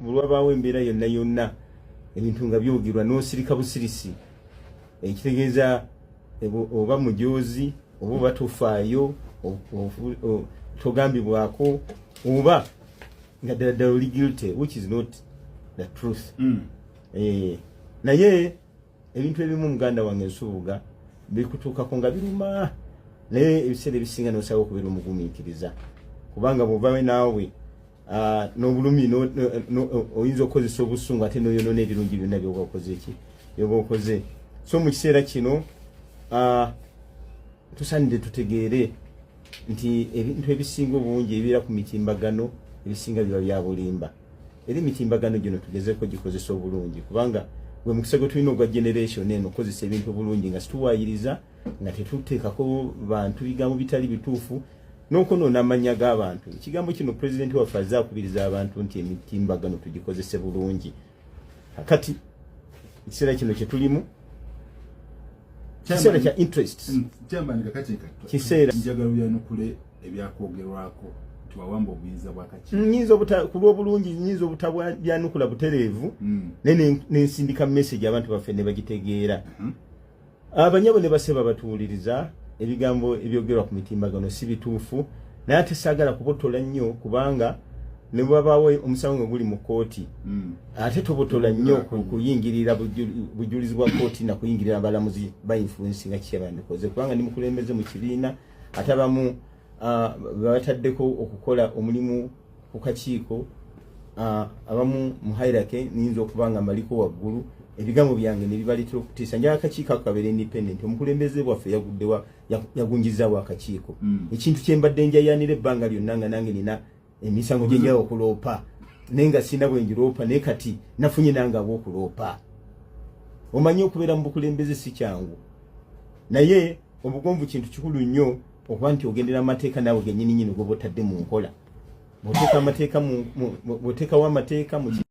Bulwabaawo embeera yonna yonna, ebintu nga byogerwa n'osirika busirisi, ekitegeeza oba mujozi oba tofaayo, togambibwako, oba nga ddala ddala oli guilty, which is not the truth. Naye ebintu ebimu, muganda wange Nsubuga, bikutuukako nga biruma, naye ebiseera ebisinga nosaba okubeera omugumiikiriza, kubanga bw'ovawe naawe n'obulumi oyinza okukozesa obusungu ate n'oyonoona ebirungi byonna byoba okoze ki byoba okoze. So mu kiseera kino tusaanidde tutegeere nti ebintu ebisinga obungi ebibeera ku mitimbagano, ebisinga biba bya bulimba. Era emitimbagano gino tugezeko gikozesa obulungi, kubanga gwe mukisa gwe tulina ogwa generation eno okukozesa ebintu obulungi, nga situwaayiriza, nga tetuteekako bantu bigambo bitali bituufu n'okwonoona amannya g'abantu. Ekigambo kino pulezidenti waffe azze akubiriza abantu nti emitimbagano tugikozese bulungi. Kati ekiseera kino kye tulimu kiseera kya interests. Chairman, kakati njagala oyanukule ebyakwogerwako nti wawamba obuyinza bwakakiiko. Nyinza obuta ku lw'obulungi nyinza obutabyanukula butereevu, naye nensindika message abantu baffe ne bagitegeera. Abanyabo ne baseba batuwuliriza, ebigambo ebyogerwa ku mitimbagano si bituufu, naye ate saagala kubotola nnyo, kubanga ne bwabaawo omusango nga guli mu kkooti, ate tobotola nnyo kuyingirira bujulizi bwa kkooti na kuyingirira abalamuzi ba influence nga kiki abandikoze, kubanga ndi mukulembeze mu kibiina, ate abamu babataddeko okukola omulimu ku kakiiko, abamu mu hierarchy niyinza okuba nga mbaliko waggulu, ebigambo byange ne bibaleetera okutiisa. Njagala akakiiko ako kabeere independent. Omukulembeze bwaffe yaguddewa, yagunjizaawo akakiiko, ekintu kye mbadde njayanira ebbanga lyonna, nga nange nina emisango gye njala okuloopa, naye nga sina bwe njiroopa, naye kati nafunye nange ab'okuloopa. Omanyi okubeera mu bukulembeze si kyangu, naye obugonvu kintu kikulu nnyo, okuba nti ogendera amateeka naawe gennyini nyini goba otadde mu nkola. Bw'oteeka amateeka bw'oteekawo amateeka mu